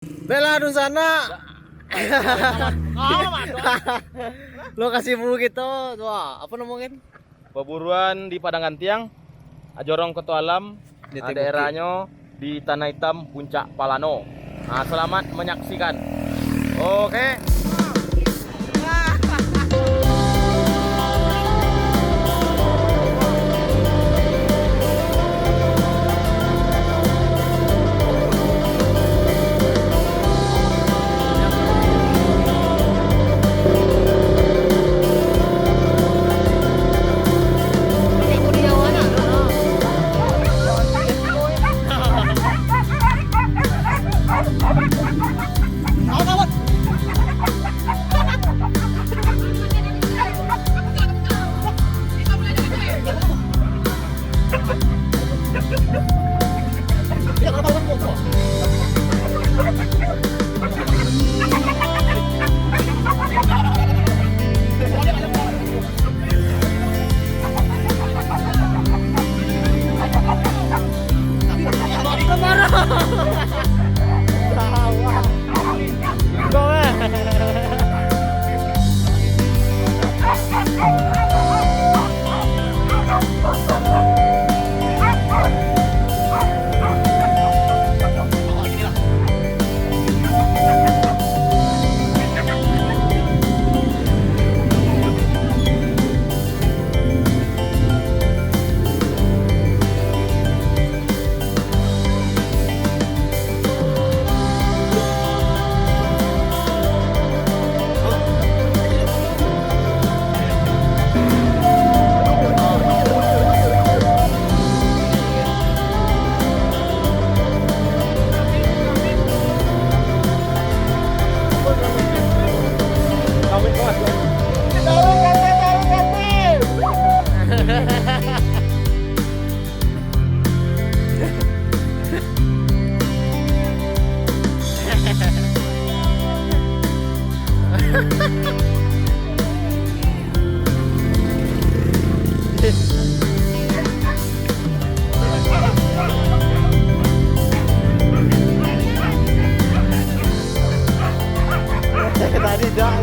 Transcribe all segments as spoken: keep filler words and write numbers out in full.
Baiklah, dunsanak. Lokasi buru kito tu, ah, apo namo kan? Paburuan di Padang Gantiang, Jorong Koto Alam, di, ah, daerahnyo di Tanah Itam, Puncak Palano. Ah, selamat menyaksikan. Oke. Tadi dah.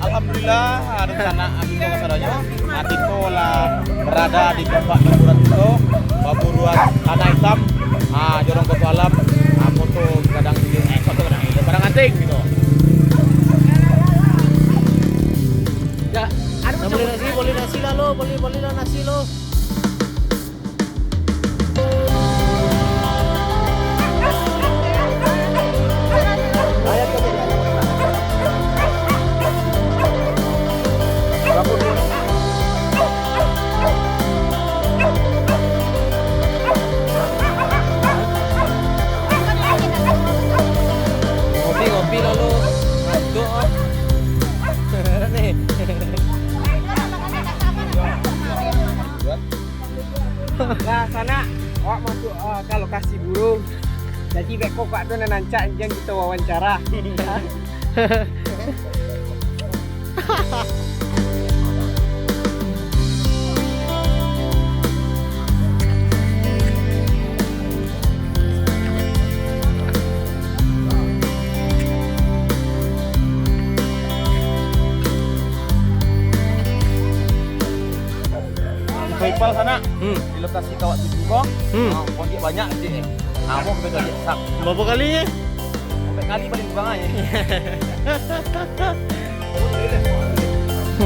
Alhamdulillah, ah, dunsanak ambo kasadonyo, ah, kito lah barada di tampek paburuan kito, paburuan Tanah Itam, ah, Jorong Koto Alam, ah, foto gadang, eh, foto gadang, eh, Padang Gantiang gitu. Ya, ado. Nah, macam bali nasi, bali nasi lah lo, bali, bali lah nasi lo. Ngopi, ngopi lalu ngantuk, ah. Nih. Nah, sanak, awak masuak, ah, ka lokasi burung. Jadi, beko awak tu nan rancak, jan kito wawancara. Ipal sanak, hmm, di lokasi kawak tuju ko, hmm, ah, konjek banyak je. Amo kita cari sak. Berapa kali ni? Sampai kali paling kurang aja. Nah.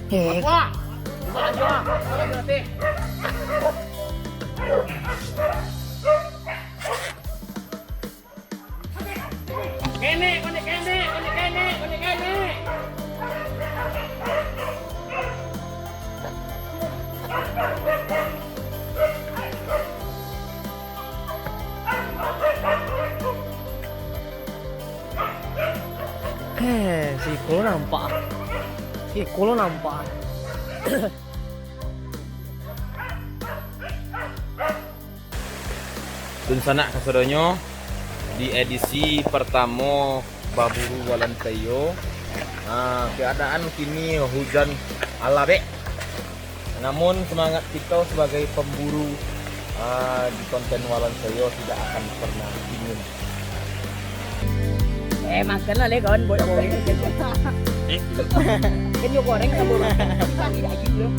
Eh. Kenek, konek kenek, konek kenek, konek kenek. Eh, siko lo nampak. Siko lo nampak. Dunsanak kasadonyo, di edisi partamo Baburu Walan Saiyo, ah, keadaan kini hujan alabek. Namun, semangat kito sebagai pemburu, ah, di konten Walan Saiyo tidak akan pernah dingin. Eh, makanlah leh, kawan. Buat apa? Eh? Kan nyo goreng kan, buat makan. Tapi tak ada lagi, bro.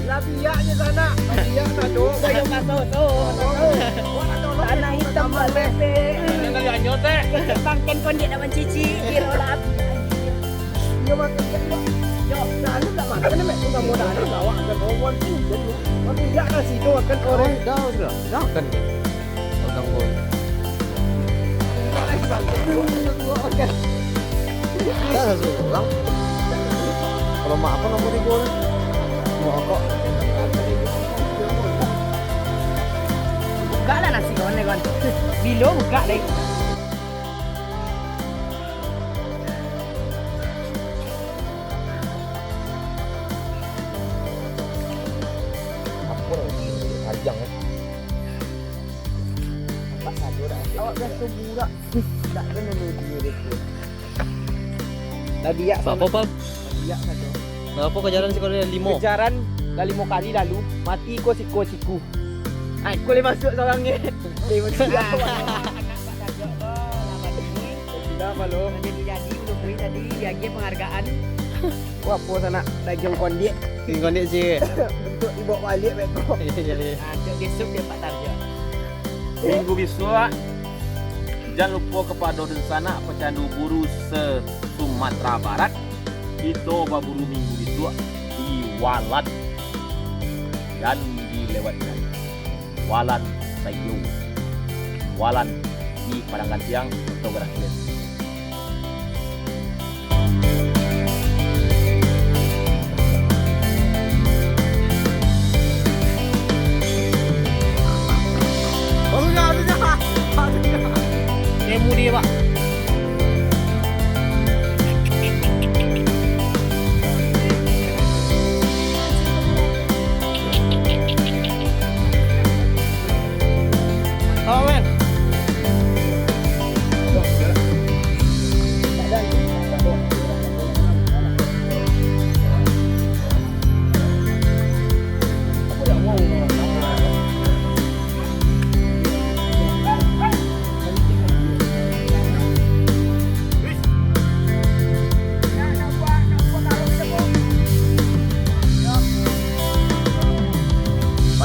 Lah biak je sanak. Lah biak sajo. Sajo kaso, so, kaso. Tanah hitam tak lepek. Jangan kali anyo teh. Bangken kondiak nak mancuci, kiro lah. Iyo, makan, makan, makan. Yo, dah, anu dah makan, mek. Udah mau dah, anu dah, awak angkat kawan tu, jadi, makan biak nasi tu, makan koreng. Dah, sudah. Dah makan. Makan koreng. Dah, dah, sudah pulang. Kalau mak apa nama dia, Bol? Mau rokok. Buka lah nasi kawan ni, kawan. Bilo buka deh. Apo lagi panjang, eh? Nampak sajo dah. Awak dah tu burak. Tak kena menuju dia tu. Dah biak. Apa, Pal? Dah biak sajo. Nah, apa kejaran siko limo? Kejaran dah limo kali lalu, mati ko siko siku. Ai, ko leh masuk sorang ni. Leh masuk. Anak Pak Tajok ko, lawan ni. Sudah, Pal, lo. Jadi-jadi, ulun kui tadi diagiah penghargaan. Wah, apo sanak, dagiang kondiak. Dagiang kondiak, cik. Untuk dibawa balik, beko. Iya, iya, iya. Ah, cok, besok dia Pak Tarjo. Minggu bisuak, jan lupo kapado dunsanak pecandu buru se-Sumatera Barat, kito baburu minggu bisuak di Walan. Jan dilewatkan. Walan Saiyo. Walan di Padang Gantiang, Kota Gerak Hilir. Aduhnya, aduhnya, aduhnya. Kemu dia, Pak. Amin.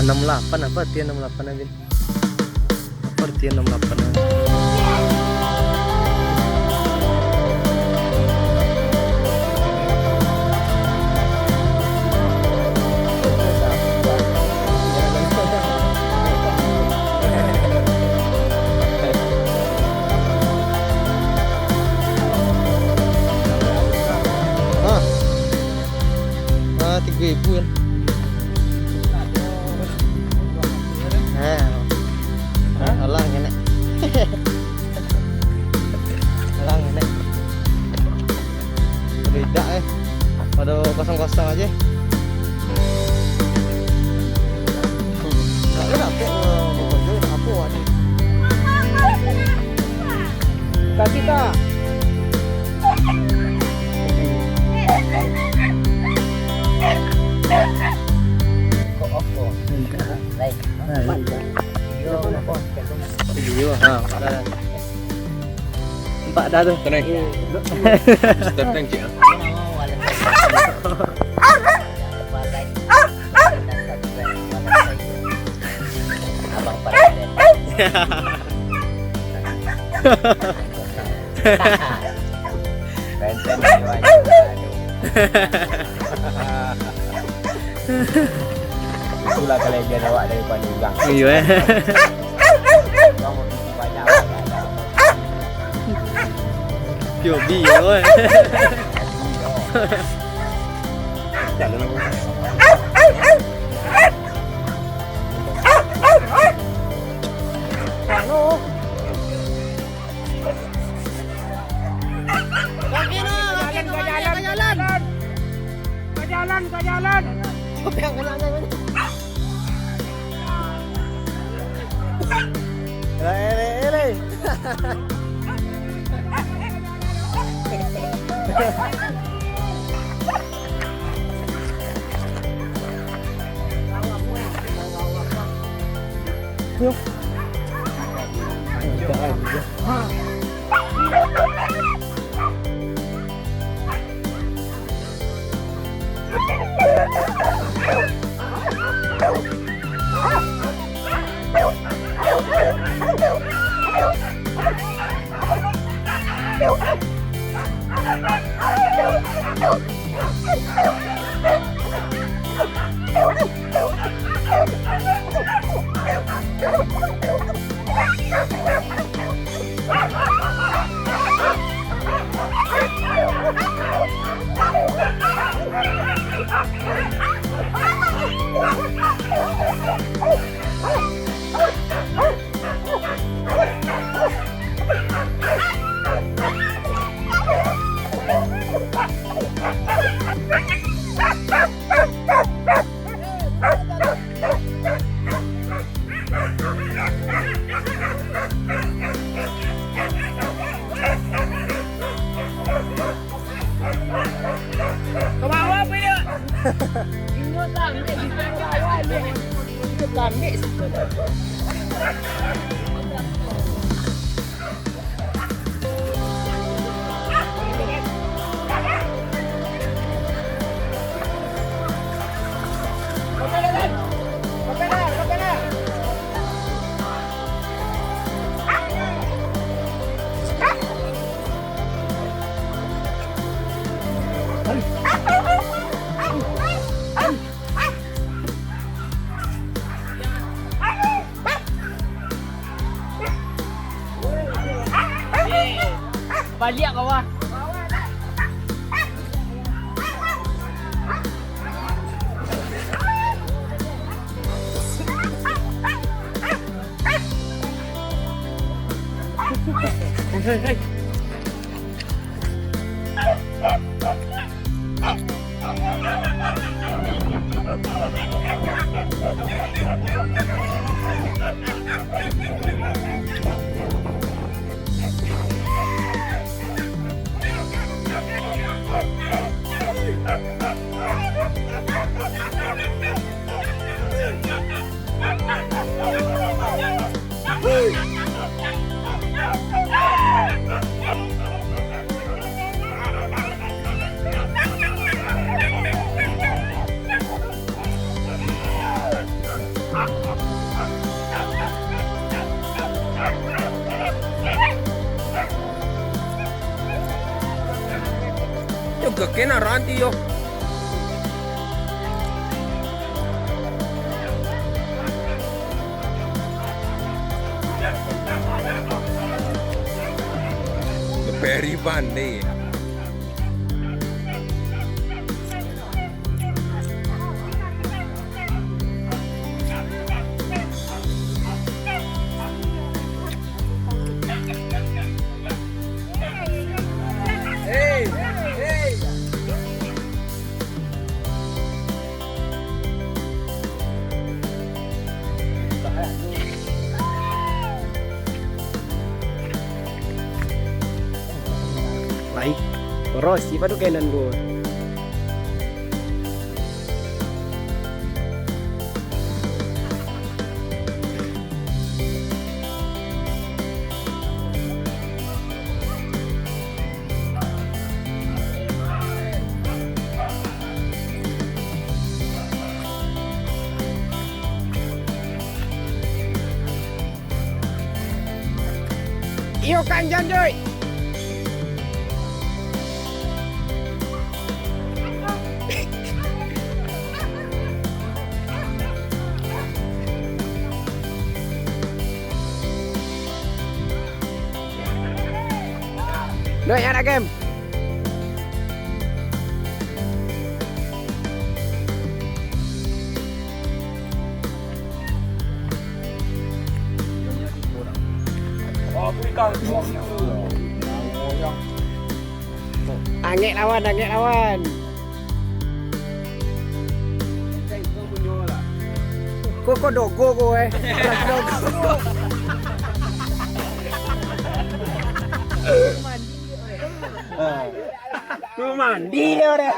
Enam lapan, apa arti enam lapan, Abin? Apa arti enam lapan? Ah. Ah, tigo ribu kan. Nah. Hah? Alah, ngenek. Alah, ngenek. Beda, eh. Pada kosong-kosong aja. Tak ada apa, apa, apa, apa. Kasih tak? Kok off kok? Enggak. Lain. Nah, iya. Video apa? Video, ha, dah. Empat dah tu. Tenang. Iya. Mister Tank, cik, ah. Abang Paralen. Benten aduh. Itulah kelebihan awak daripada urang. Iyo, eh. Urang makin banyak, banyak. Yo, bi, yo, eh. Jalan apa? Halo. Ka kiri, ka kiri, ka jalan, ka jalan. Ka jalan, ka jalan. Siapa yang kena, kena? Eleh, eleh, eleh. Ka bawah apo inyo? Inyo tambek situ, inyo tambek situ. Baliak bawah. Hei, hei, hei. Yo, gak kena ranti yo. Peri pandai. Lai, boros, siapa tu kainan gua? Iyo, Kang Jandoi. Doi, anak game. Angek lawan, angek lawan. Ko, ko dogo ko, eh. Dogo. Tu mandi dia udah.